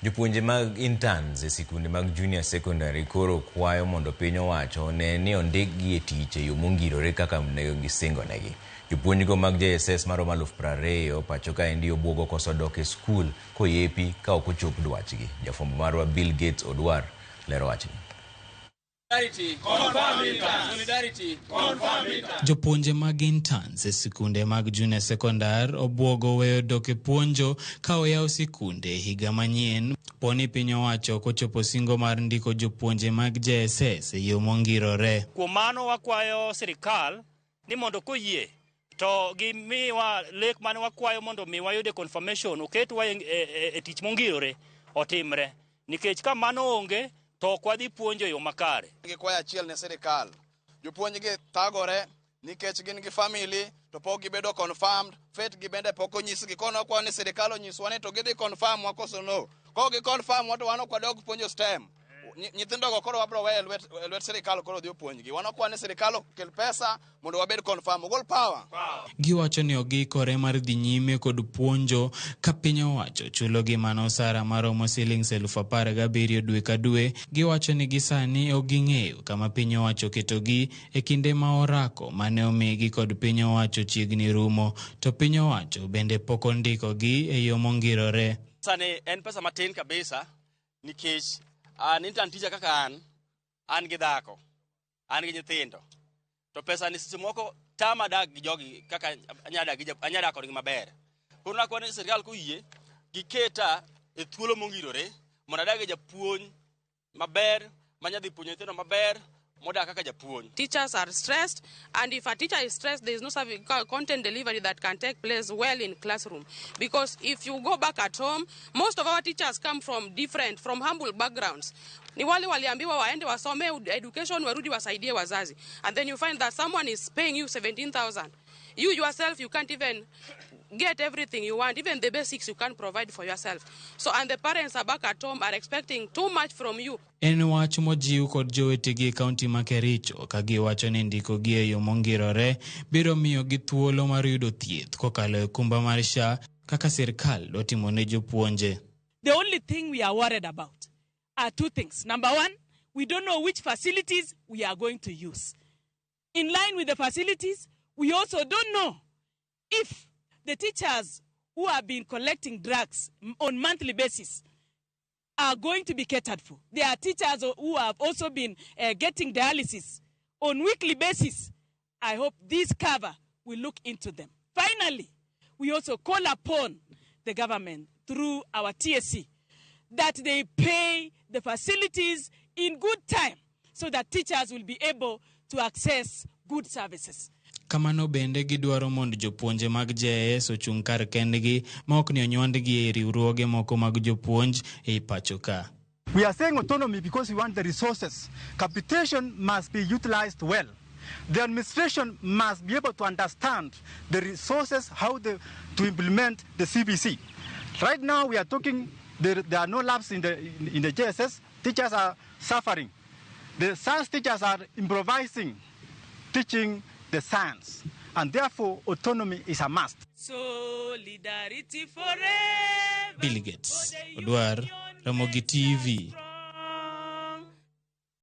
Jopuonje mag interns e sikunde mag junior secondary koro kwayo mondo piny owacho one ni ondikgi e tich e yo mongirore kaka ne gisingonegi. Jopuonjgo mag JSS maromo 20,000 pacho kaendi obwogo koso dok e skul koyepi ka ok ochop dwachgi. Jafwambo marwa Bill Gates Odwar lero wachni. Jopuonje mag interns e sikunde mag junior secondary obwogo weyo dok e puonjo ka oyaw sikunde higa manyien poni piny owacho ok ochopo singo mar ndiko jopuonje mag JSS e yo mongirore. Kuom mano wakwayo sirikal ni mondo koyie to gimiwa lek mane wakwayo mondo mi wayude confirmation oketwa e tich mongirore otimre nikech ka mano onge to ok wadhi puonjo e yo makare. Gikwayo achiel ne sirikal. Jopuonj gi thagore nikech gin gi family to pok gibedo confirmed, fate gi bende pok onyisgi. Kono wakwayo ni sirikal onyiswa ni to gidhi confirm wa koso no. Kok gi confirm wa to wan ok wadog puonjo STEM. Nyithindogo koro wabro weyo e lwet sirikal koro dhi opuonjgi. Wan wakwayo ni sirikal okel pesa mondo wabed confirm. Ogol power. Giwacho ni ok giikore mar dhi nyime kod puonjo ka piny owacho chulogi mana osara maromo silings 17,000 dwe ka dwe. Giwacho ni gisani ok ging'eyo kama piny owacho oketogi e kinde ma orako mane omigi kod piny owacho chiegni rumo to piny owacho bende pok ondikogi e yo mongirore. Sani en pesa matin kabisa nikech an intern teacher kaka an gi dhako, an gi nyithindo. To pesa ni seche moko tama dak gi jogi kaka anya dak kodgi maber. Koro nakwayo ni sirikal koyie giketa e thuolo mongirore mondo adag e japuonj maber manya dhi puonjo nyithindo maber modak kaka japuonj. Teachers are stressed, and if a teacher is stressed, there is no content delivery that can take place well in classroom. Because if you go back at home, most of our teachers come from humble backgrounds. Ni wale waliambiwa waende wasome education warudi wasaidie wazazi. And then you find that someone is paying you 17,000. You yourself, you can't even get everything you want, even the basics you can't provide for yourself. So, and the parents are back at home are expecting too much from you. En wach mojiw kod jowetegi e kaunti ma Kericho ka giwacho ni ndikogi e yo mongirore biro miyogi thuolo mar yudo thieth kokalo e okumba mar SHA kaka sirkal dwa timo ne jopuonje. The only thing we are worried about are two things. Number one, we don't know which facilities we are going to use. In line with the facilities, we also don't know if the teachers who have been collecting drugs on monthly basis are going to be catered for. There are teachers who have also been getting dialysis on weekly basis. I hope this cover will look into them. Finally, we also call upon the government through our TSC that they pay the facilities in good time so that teachers will be able to access good services. Kamano bende gidwaro mondo jopuonje mag JSS ochung' kar kendgi ma ok ni onywandgi e riwruoge moko mag jopuonj ei pacho ka. We are saying autonomy because we want the resources. Capitation must be utilized well. The administration must be able to understand the resources, how to implement the CBC. Right now we are talking, there are no labs in the JSS. Teachers are suffering. The science teachers are improvising, teaching the science. And therefore, autonomy is a must. Solidarity forever. Bill Gates, Odwar, Ramogi TV.